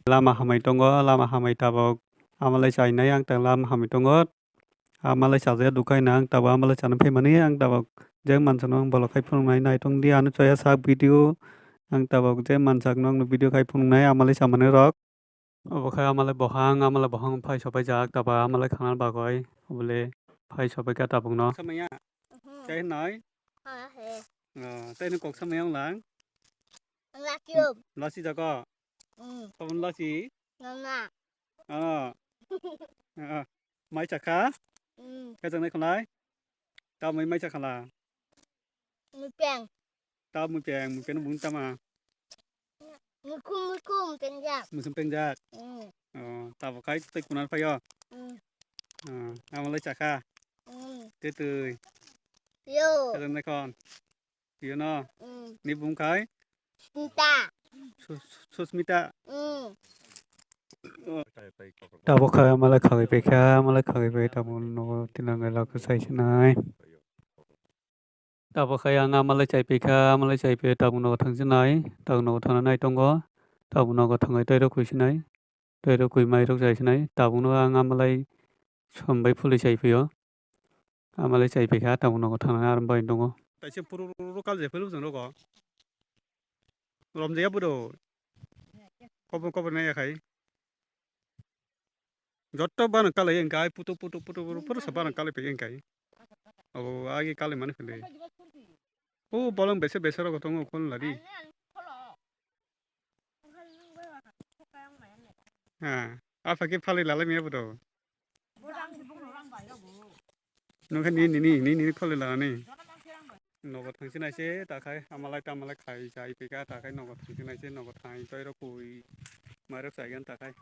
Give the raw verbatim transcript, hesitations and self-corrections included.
Lama hamai tongo, lama hamai tabok. Amalai chainai ang ta lama hamai tongo. Amalai chajaya dukaina ang tabok amalai chana phaimani ang tabok. Je mansa no ang bolok khai phunuknai naitung di ano chaya sak video. Ang tabok je mansak no ang video khai phunuknai amalai chamani rok. Obo khe amalai bohang, amalai bohang phai sopai jak tabok amalai khana bagwi. Obole phai sopai kha tabok no. Samaya. Mhm. Chai nai. Ha he. Oh, tei ni kok samaya lang. Lasi. Lasi jago. Mm. Tabun lasi. Nana. Oh. Oh. Mai chakha. Mm. Kajang nai khalai. Tamai mai chakhala. Mupeng. Ta mupeng, mupeng bung tama. Mukhum mukhum pengjak. Mukhum pengjak. Mm. Oh, tabok khai tei kunar phaio. Mm. Oh, amalai chakha. Mm. Tetui. Yo. Kajang nai khon. Tio no. Mm. Ni bung khai? Smita. Sus-, Susmita. Mm. Tabok kha amalai khagwi paikha, amalai khagwi pai tabok nogo tinangai lak sai sinai. Tabok kha ang amalai chai paikha, amalai chai pai tabok nogo thang sinai, tabok nogo thang nai tongo, tabok nogo thangai tei rw khui sinai. Tei rw kwi mai rok chai sinai, tabuk no ang amalai som bai phulwi chai phio. Amalai chai phaikha, tabuk nogo thangna aroni bagwi tongo. Taisa phuru rw kal je phailu chwng rogo. Romjaya bwrwi. Kobor kobor nai yakhai. Jotto bana kalai engkai putu putu putu putu putu sa bana kalai phai engkai. Abo agi kalai mani phai. O bolong bese bese rogo tongo khon ladi. Ha, apha khe phalwi lalai maya bodo. Nokha ni nini nini phalwi lalani. Nogo thangsi naise takhai amalai tamalai khai chai pika takhai nogo thangsi naise nogo thang toi rok kui mairok chaigan takhai.